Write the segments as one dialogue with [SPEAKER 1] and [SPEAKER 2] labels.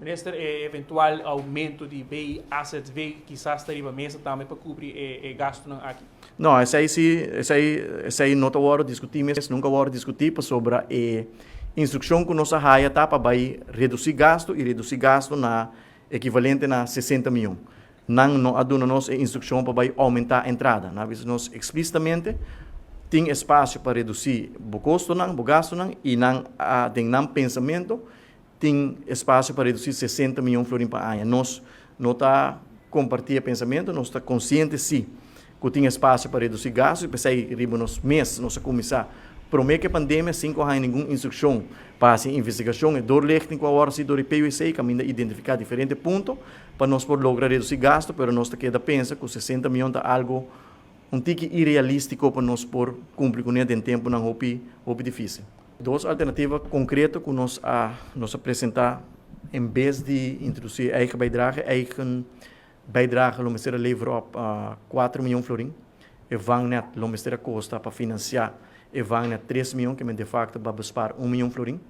[SPEAKER 1] Minister, e eventual oumento di BIAZV kisas ta riba mesa tambe pa kubri e gastunan aki?
[SPEAKER 2] No, esei si, esei no ta wòrdu diskutí mes, nunka wòrdu diskutí pasobra e instrukshon ku nos a haya ta pa bai redusí gastu i redusí gastu na ekivalente na 60 mion. Nan no a duna nos e instrukshon pa bai oumentá entrada. Nan a bisa nos eksplísitamente tin espasio pa redusí bo kostonan, bo gastunan i nan a den nan pensamentu tin espasio pa redusí 60 mion florin pa aña. Nos no ta kompartí e pensamentu, nos ta konsiente sí ku tin espasio pa redusí gastu i p'esei riba nos mes nos a kuminsá promé ku e pandemia sin ku a haña ningun instrukshon pa hasi investigashon. E doorlichting ku awor a hasi dor di PUC kaminda identifiká diferente punto pa nos por logra redusí gastu, pero nos ta keda pensa ku 60 mion ta algu un tiki irealístiko pa nos por kumpli kuné den tempunan hopi hopi difísil. Dos alternativa konkreto ku nos a presentá en bes di introdusí eigen bijdrage. Eigen bijdrage lo mester a levera op 4 mion florin. E vangnet lo mester a kosta pa finansiá e vangnet 3 mion, ke men de facto bai bespaar 1 mion florin.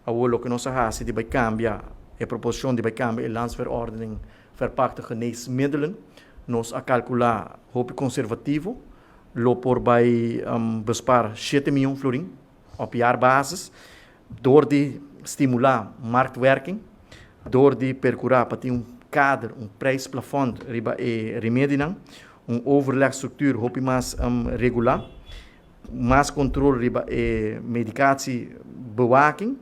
[SPEAKER 2] Awor loke nos a hasi di bai kambia e proposishon di bai kambia e Landsverordening verpakte geneesmiddelen, nos a kalkulá hopi konservativo, lo por bai bespaar 7 mion florin op jaarbasis dor di stimulá marktwerking, dor di perkurá pa tin un kader, un prijsplafond riba e remedinan, un overlegstructuur hopi mas regulá, mas kontrol riba e medicatiebewaking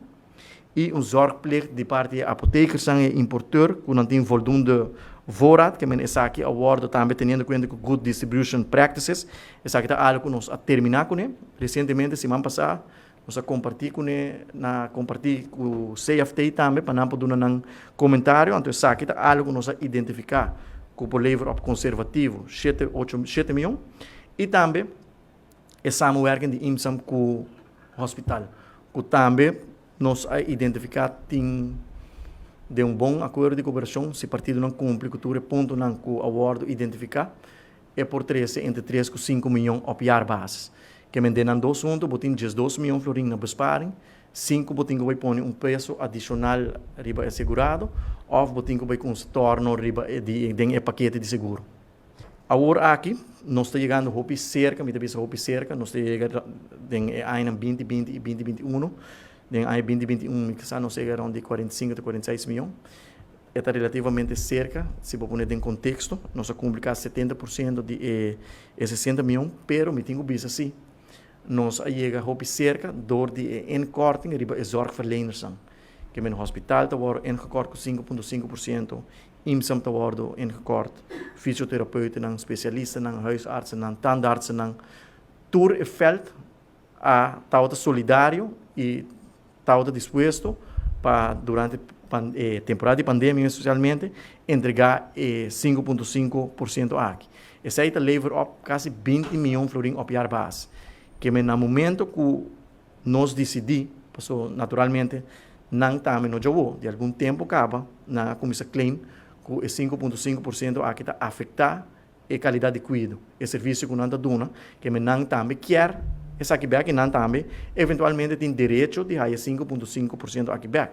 [SPEAKER 2] i un zorgplicht di parti di apothekers en importeur ku nan tin voldoende voorraad, ke men esaki a wòrdu tambe teniendo kuenta ku good distribution practices. Esaki ta algu ku nos a terminá kuné resientemente, siman pasá nos a kompartí kuné na kompartí ku CFT tambe pa nan por duna nan komentario. Anto esaki ta algu ku nos a identifiká ku por lever op konservativo 7, 8, 7 mion i tambe e samenwerking di IMSAM ku hospital ku tambe nos a identifiká tin den un bon akuerdo di kooperashon. Si partidonan kumpli ku tur e puntonan ku a wòrdu identifiká, e por trese entre 3 ku 5 mion op jaarbasis. Ke men den nan dos huntu bo tin 12 mion florin na besparing, 5 bo tin ku bai pone un peso adishonal riba e segurado òf bo tin ku bai ku un storno riba e di den e pakete di seguro. Awor aki nos ta yegando hopi serka, mi ta bisa hopi serka, nos ta yega den e añanan 2020 i 2021. Den aña 2021 mi sa nos yega rond di 45 te 46 mion. E ta relativamente serka, si bo pone den konteksto, nos a kumpli kasi 70% di e 60 mion, pero mi tin ku bisa si, nos a yega hopi serka dor di e inkorting riba e zorgverlenersnan. Ke men hospital ta wòrdu ingekort ku 5,5%, IMSAM ta wòrdu ingekort, fisioterapeutennan, spesialistanan, huisartsennan, tandartsennan, tur e veld a tabata solidario i tabata dispuesto pa durante temporada di pandemia espesialmente entregá e 5,5% aki. Esei ta lever op kasi 20 mion florin op jaarbasis. Ke men na momento ku nos disidí, paso naturalmente nan tambe no djawo, di algun tempu kaba nan a kuminsá claim ku e 5,5% aki ta afektá e kalidat di kuido, e servisio ku nan ta duna, ke men nan tambe kier esaki bèk i nan tambe eventualmente tin derecho di haya 5,5% aki bèk.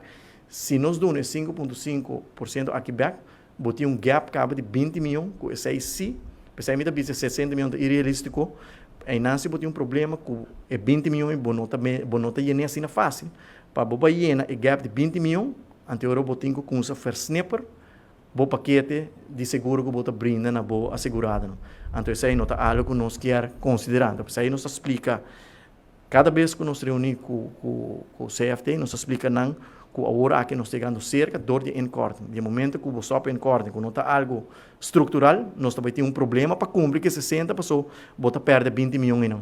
[SPEAKER 2] Si nos duna e 5,5% aki bèk, bo tin un gap kaba di 20 mion, ku esei si, p'esei mi ta bisa 60 mion ta irrealístiko, einan si bo tin un problema ku e 20 mion i bo no ta yen'é asina fásil. Pa bo bai yena e gap di 20 mion, anto ora bo tin ku kuminsá versnipper bo pakete di seguro ku bo ta brinda na bo aseguradonan. Anto esei no ta algu ku nos kier konsiderá. Anto p'esei nos ta splika kada bes ku nos reuní ku CFT, nos ta splika nan ku awor aki nos ta yegando serka dor di inkorting. Di e momento ku bo stòp inkorting, ku no ta algu struktural, nos ta bai tin un problema pa kumpli ku e 60, paso bo ta pèrdè 20 mion einan.